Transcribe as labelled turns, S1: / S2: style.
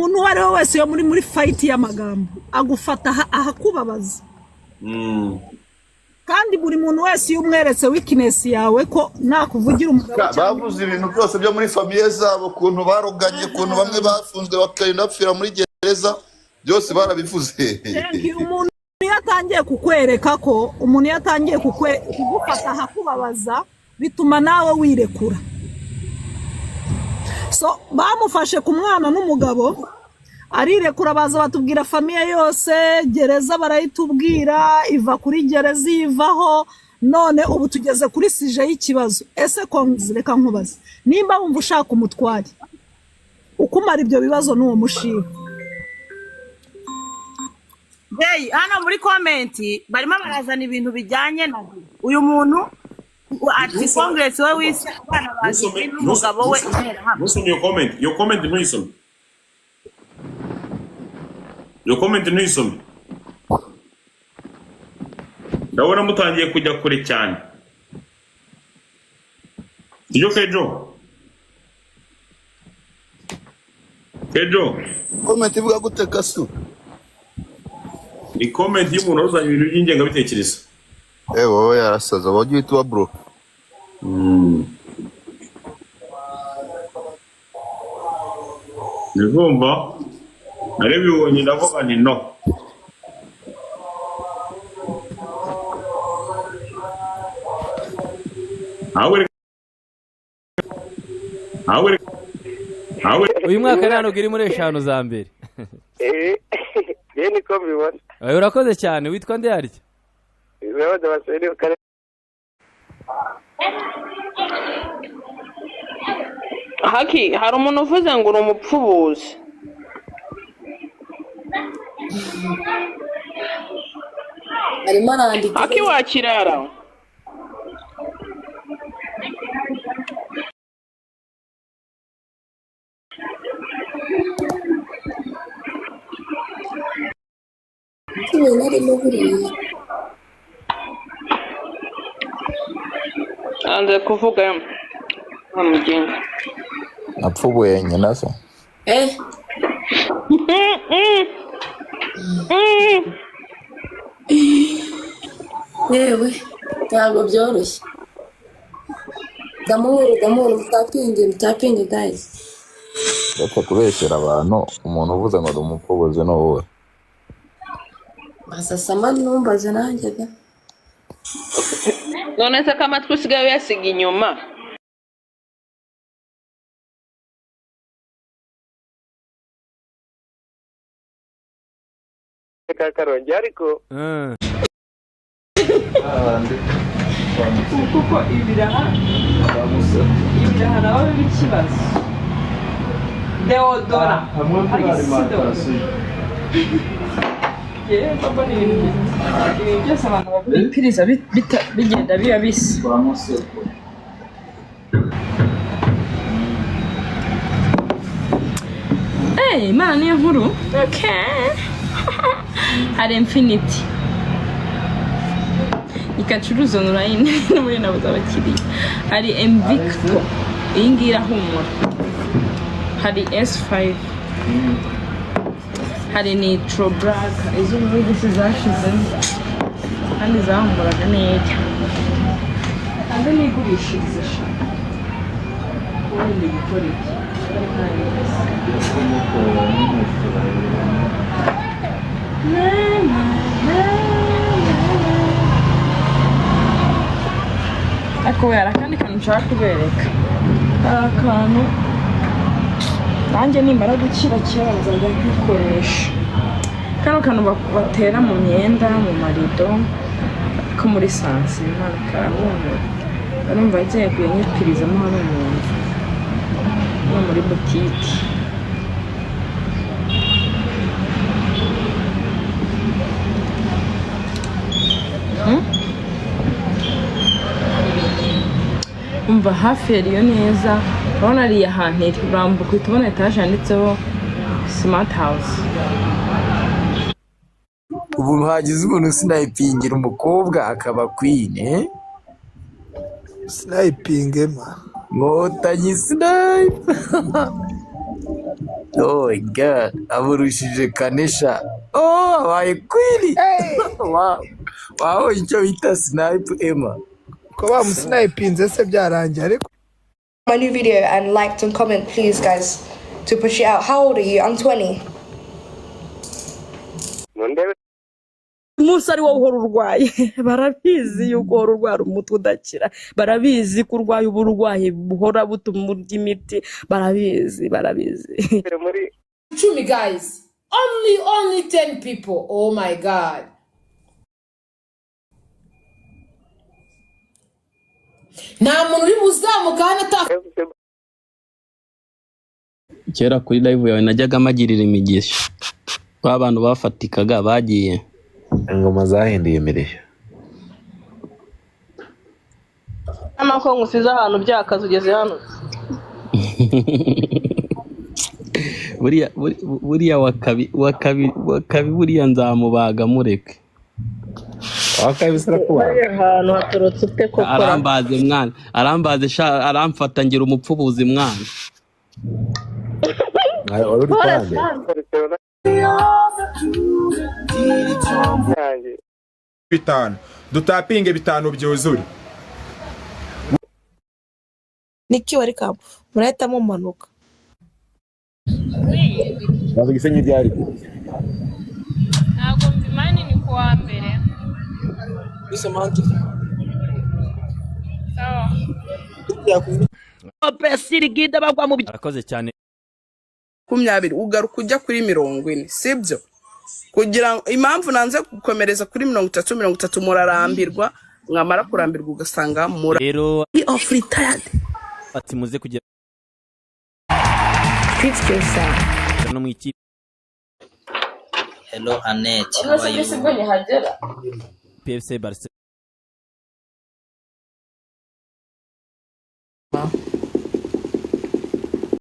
S1: Umuntu uwo ari we wese yo muri fight y'amagambo agufata ahakubabaza. Kandi buri muntu wese iyo umweretse weakness yawe, ko nakuvugira umugabo cyangwa
S2: Bavuze ibintu byose byo muri famille zabo, ukuntu baroganye, ukuntu bamwe bafunzwe bakagenda bapfira muri gereza, byose barabivuze.
S1: Thank you. Umuntu iyo atangiye kukwereka ko umuntu iyo atangiye kugufata ahakubabaza, bituma nawe wirekura. So bamufashe ku mwana n'umugabo, arirekura, baza batubwira famille yose, gereza barayitubwira, iva kuri gereza ivaho. None ubu tugeze kuri sujet y'ikibazo. Ese konzi, reka nkubaze, nimba wumva ushaka umutware ukumara ibyo bibazo n'uwo mushinga?
S3: Hey, hano muri comment barimo barazana ibintu bijyanye na uyu muntu, ati Congress we wise abana ba
S4: Ntusome.
S3: Gigi n'umugabo we Interahamwe.
S4: Ntusome iyo comment, iyo comment ntuyisome, iyo comment ntuyisome. Ndabona mutangiye kujya kure cyane. Sibyo, Kejo? Kejo?
S2: Comment ivuga gute, Kasu?
S4: Ni comment y'umuntu wazanye ibintu by'ingengabitekerezo.
S2: Eh, wowe yarasaza, wajya uhita uba bro.
S4: Ndumva narabibonye, ndavuga nti no. Ahubwo
S5: Uyu mwaka nta nubwo iri muri eshanu za mbere.
S6: Eh, njye niko mbibona.
S5: Urakoze cyane. Witwa nde harya?
S6: Ibibazo basore kare.
S7: Haki, hari umuntu uvuze ngo uri umupfubuzi.
S8: Arimo arandika.
S7: Haki wakirara.
S8: Ibintu arimo buriya.
S7: Anze kuvuga nkamugenga.
S9: Napfubuye nyina se?
S8: Eh. Yewe, ntabwo byoroshye. Damuru, damuru, mutapinge, mutapinge guys.
S9: Uretse kubeshyera abantu, umuntu uvuze ngo ndi umupfubuzi ni uwuhe?
S8: Basasama numbaze nanjye da.
S7: None se ko amatwi usigaye uyasiga inyuma?
S6: Ka Karongi ariko.
S7: Kuko ibiraha nawe biba ikibazo. Deodora ariko si deodora. Yewe papa, ni ibintu byose abantu bipiriza bigenda biba bisa. Hey, Imana niyo nkuru. Okay. Hari Infinity ikacuruza online no muri nabuze abakiriya. Hari Invicto, iyi ngiyi irahumura. Hari S5, hari Nitro Black, izo muri zashizemo kandi zahumuraga neza, kandi nigurishirize sha. Ubundi ndi gukora iki? Na, na, na, na, na. Ariko we, hari akandi kantu nshaka kubereka. Hari akantu nanjye nimara gukira kera nzajya nkikoresha. Kano kantu batera mu myenda, mu marido, ko muri sansi, Imana, karahumura. Barumva ngiye kuyanyipirizamo hano mu nzu no muri butiki. Umva hafi yariyo neza, urabona ariya hantu iri, urambuka uhita ubona etaje yanditseho Smart House.
S10: Ubu hagize umuntu sinayipingira umukobwa akaba queen, eh?
S11: Sniping ma.
S10: Nkotanyi snipe. Oh my God, amurushije kanesha. Oh, abaye queen. Wow, wow, icyo bita snipe Emma.
S11: Ko bamusinayipinze se byarangiye ariko.
S12: My new video and liked and comment, please, guys, to push it out. How old are you? I'm 20.
S6: Mundebe.
S13: Umunsi ari wowe uhora urwaye, barabizi yuko uhora urwara umutwe udakira, barabizi ko urwaye uburwayi buhora butuma urya imiti, barabizi, barabizi.
S6: Muri
S14: 10 guys. Only 10 people. Oh my God. Nta muntu uri buzamuka hano ata
S15: Kera kuri live yawe najyaga magirira imigisha, ba bantu bafatikaga bagiye.
S9: Ingoma zahinduye imirishyo.
S16: Ko ngusize ahantu byakaze ugeze hano.
S15: Buriya buriya wakabi wakabi wakabi buriya nzamubaga mureke.
S9: Wakabi sirakubaga.
S16: Hariya hantu haturutse ute koko?
S15: Arambaze mwana, arambaze sha, aramfata ngira umupfubuzi mwana.
S9: Wari uri kwande.
S17: 5 dutapinge 5 byuzure.
S18: Niki welcome, murahita mumanuka.
S9: Bavuga isenyi ryari?
S7: Ntabwo mbimani, ni kuwa mbere. Sawa.
S13: Pesirigida bagwa mu
S5: Arakoze cyane.
S19: 20 ugaruka ujya kuri 40, sibyo? Kugira ngo impamvu nanze gukomereza kuri 30, 30 murarambirwa, mwamara kurambirwa ugasanga mura
S5: Rero
S19: of retired.
S5: ati muze kugera
S12: Fix yourself.
S5: no mu ikipe.
S20: Hello Annette, how
S7: Ubwo
S20: are
S7: se
S20: you?
S7: sibwo nkihagera.
S5: PFC Barcelona.